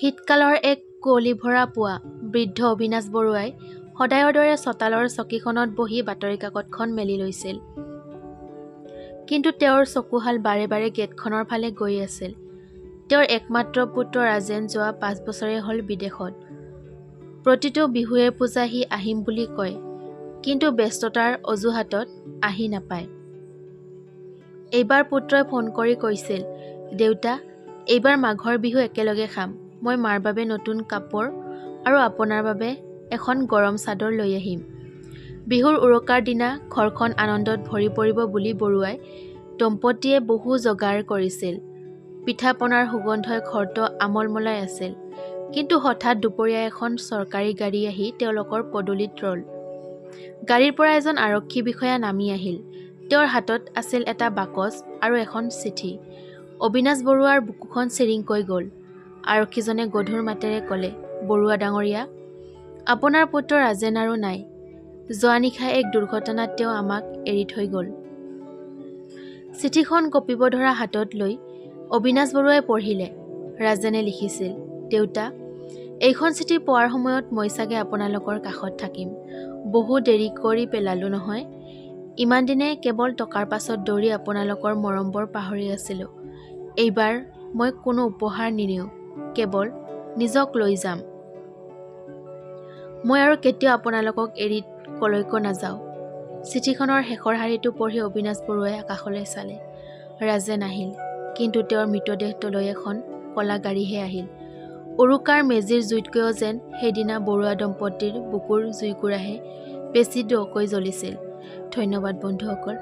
শীতকালৰ এক কুঁৱলীভৰা পুৱা বৃদ্ধ অবিনাশ বৰুৱাই সদায়ৰ দৰে চোতালৰ চকীখনত বহি বাতৰি কাকতখন মেলি লৈছিল। কিন্তু তেওঁৰ চকুহাল বাৰে বাৰে গেটখনৰ ফালে গৈ আছিল। তেওঁৰ একমাত্ৰ পুত্ৰ ৰাজেন যোৱা 5 বছৰেই হ'ল বিদেশত। প্ৰতিটো বিহুৱে পূজাই সি আহিম বুলি কয়, কিন্তু ব্যস্ততাৰ অজুহাতত আহি নাপায়। এইবাৰ পুত্ৰই ফোন কৰি কৈছিল, "দেউতা, এইবাৰ মাঘৰ বিহু একেলগে খাম। মই মাৰ বাবে নতুন কাপোৰ আৰু আপোনাৰ বাবে এখন গৰম চাদৰ লৈ আহিম।" বিহুৰ উৰুকাৰ দিনা ঘৰখন আনন্দত ভৰি পৰিব বুলি বৰুৱা দম্পতীয়ে বহু যোগাৰ কৰিছিল। পিঠা-পনাৰ সুগন্ধই ঘৰটো আমোলমোলাই আছিল। কিন্তু হঠাৎ দুপৰীয়া এখন চৰকাৰী গাড়ী আহি তেওঁলোকৰ পদূলিত ৰ'ল। গাড়ীৰ পৰা এজন আৰক্ষী বিষয়া নামি আহিল। তেওঁৰ হাতত আছিল এটা বাকচ আৰু এখন চিঠি। অবিনাশ বৰুৱাৰ বুকুখন চিৰিংকৈ গ'ল। আৰক্ষীজনে গধুৰ মাতেৰে ক'লে, "বৰুৱা ডাঙৰীয়া, আপোনাৰ পুত্ৰ ৰাজেন আৰু নাই। যোৱা নিশা এক দুৰ্ঘটনাত তেওঁ আমাক এৰি থৈ গ'ল।" চিঠিখন কঁপিব ধৰা হাতত লৈ অবিনাশ বৰুৱাই পঢ়িলে। ৰাজেনে লিখিছিল, "দেউতা, এইখন চিঠি পোৱাৰ সময়ত মই চাগে আপোনালোকৰ কাষত থাকিম। বহু দেৰি কৰি পেলালোঁ নহয়? ইমানদিনে কেৱল টকাৰ পাছত দৌৰি আপোনালোকৰ মৰমবোৰ পাহৰি আছিলোঁ। এইবাৰ মই কোনো উপহাৰ নিনিওঁ, কেৱল নিজক লৈ যাম। মই আৰু কেতিয়াও আপোনালোকক এৰি কলৈকো নাযাওঁ।" চিঠিখনৰ শেষৰ শাৰীটো পঢ়ি অবিনাশ বৰুৱাই আকাশলৈ চালে। ৰাজেন আহিল, কিন্তু তেওঁৰ মৃতদেহটো লৈ এখন ক'লা গাড়ীহে আহিল। উৰুকাৰ মেজিৰ জুইতকৈও যেন সেইদিনা বৰুৱা দম্পতীৰ বুকুৰ জুইকুৰাহে বেছি দকৈ জ্বলিছিল। ধন্যবাদ বন্ধুসকল।